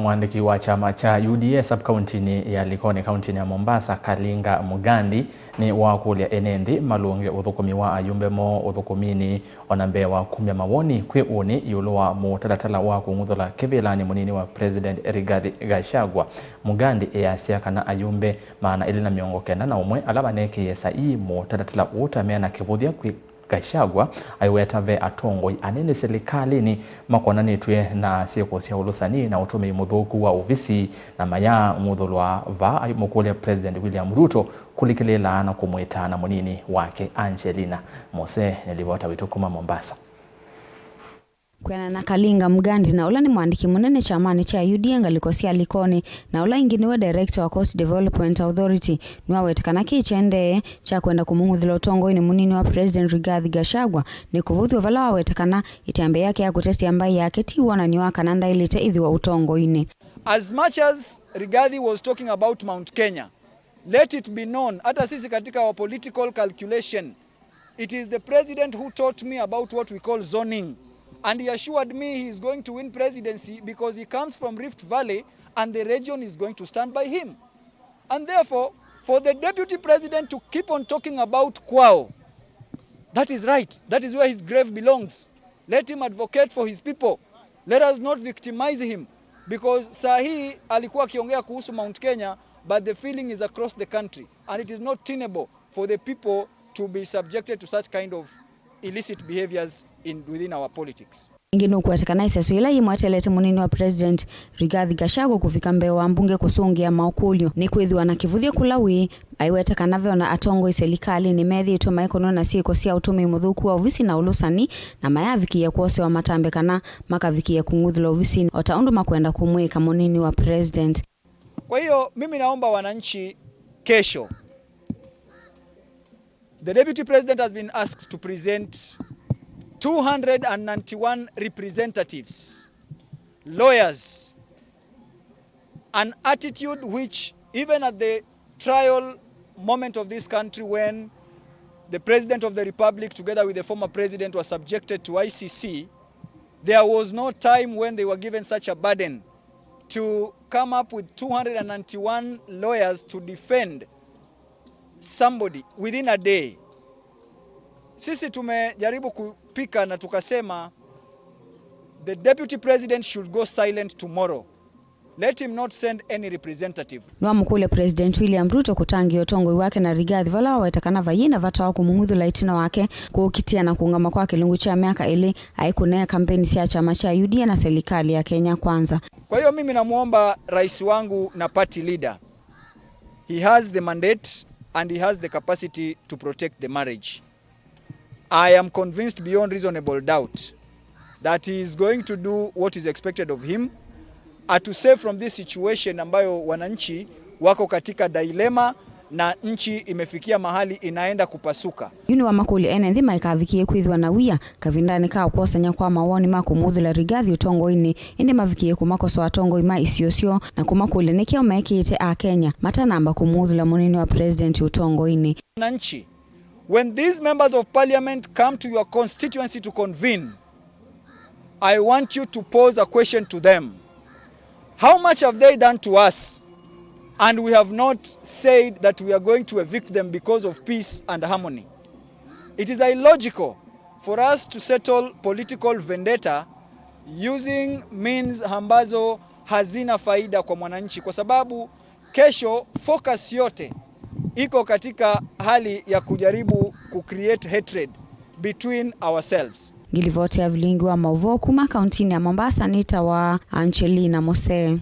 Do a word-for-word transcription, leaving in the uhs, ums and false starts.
Mwandĩki wa kyama kya U D A sub-kauntinĩ ya Likoni, kauntinĩ ya Mombasa, Kalinga Mugandi, nĩ wakũlya ene nthĩ malũnge ũthũkũmi wa ayumbe moo ũthũkũminĩ, o na mbee wa kumya mawoni kwĩ ũnĩ ĩũlũ wa mũtalatala wa kũng'uthũla kĩvĩlanĩ mũnini wa President Rigathi Gachagua. Mugandi easya kana ayumbe maana elĩ na mĩongo kenda na ũmwe ala manekĩie saii mũtalatala ũũ ta mena kĩvũthya kwĩ Gachagua aiweta ve atongoi anene silikalĩnĩ makonanĩtw'e na syĩko sya ũlũsani na ũtũmĩi mũthũku wa ovisi, na mayang'uthũlwa vaa aimũkũlya President William Ruto kũlikĩlĩĩla na kũmwĩta na mũnini wake Angelina Mose. Nĩ livota witũ kuma Mombasa. Kwĩanana na Kalinga Mugandi, na ũla nĩ mwandĩki mũnene kyamanĩ kya U D A ngalĩko sya Likoni, na ũla ĩngĩ nĩwe director wa Coast Development Authority, nĩwawete kana kĩĩ kyaendee kya kwenda kũmũng'uthĩla ũtongoinĩ mũnini wa President Rigathi Gachagua nĩ kũvũthw'a vala wawete kana ĩtambya yake ya kũtetea mbaĩ yake ti wonany'o wa kana ndaĩlĩte ĩthĩwa ũtongoinĩ. As much as Rigathi was talking about Mount Kenya, let it be known, hata sisi katika our political calculation, it is the president who taught me about what we call zoning, and he assured me he is going to win presidency because he comes from Rift Valley and the region is going to stand by him. And therefore, for the deputy president to keep on talking about kwao, that is right. That is where his grave belongs. Let him advocate for his people. Let us not victimize him, because saa hii alikuwa akiongea kuhusu Mount Kenya, but the feeling is across the country, and it is not tenable for the people to be subjected to such kind of illicit behaviors in, within our politics. Ĩngĩ nũkwete kana ĩseso yĩla yĩmwetelete mũnini wa President Rigathi Gachagua kũvika mbee wa mbunge kũsũngĩa maũkũlyo nĩ kwĩthĩwa na kĩvũthya kũla wĩ, aiweta kana ve ona atongoi silikalĩnĩ methĩĩtwe maikũnwa na syĩko sya ũtũmĩi mũthũku wa ovisi na ũlũsani, na mayavikĩĩa kwosewa matambe kana makavikĩĩa kũng'uthĩlwa ovisinĩ o ta ũndũ makwenda kũmwĩka mũnini wa President. Kwa hiyo, mimi naomba wananchi kesho, the deputy president has been asked to present two hundred and ninety-one representatives, lawyers, an attitude which, even at the trial moment of this country, when the President of the Republic, together with the former president, was subjected to I C C, there was no time when they were given such a burden to come up with two hundred and ninety-one lawyers to defend somebody within a day. Sisi tumejaribu kupika na tukasema the deputy president should go silent tomorrow. Let him not send any representative. Nĩwamũkũlya President William Ruto kũtangĩĩa ũtongoi wake na Rigathi vala waweta kana vaiĩ na vata wa kũmũng'uthũla ĩtina wake kũũkitĩa na kũũngama kwa kĩlungu kya myaka ĩlĩ aikũnea kampeni sya kyama kya U D A na silikalĩ ya Kenya Kwanza. Kwa hiyo mimi namwomba rais wangu na party leader, he has the mandate and he has the capacity to protect the marriage. I am convinced beyond reasonable doubt that he is going to do what is expected of him, atu save from this situation ambayo wananchi wako katika dilemma na nchi imefikia mahali inaenda kupasuka. Yu nĩwamakũlya ene nthĩ maikavikĩe kwĩthĩwa na wia kavindanĩ ka kwosany'a kwa mawoni ma kũmũthũla Rigathi ũtongoinĩ, ĩndĩ mavikĩe kũmakosoa atongoi ma isio syoo na kũmakũlya nĩ kyaũ mekĩĩte Akenya matanamba kũmũthũla mũnini wa President ũtongoinĩ. Wananchi, when these members of parliament come to your constituency to convene, I want you to pose a question to them. How much have they done to us? And we have not said that we are going to evict them because of peace and harmony. It is illogical for us to settle political vendetta using means ambazo hazina faida kwa mwananchi, kwa sababu kesho focus yote iko katika hali ya kujaribu ku create hatred between ourselves. Ngilivoti ya vilingi wa mauvoo kuma kauntinĩ ya Mombasa nĩtawa Angelina Mose.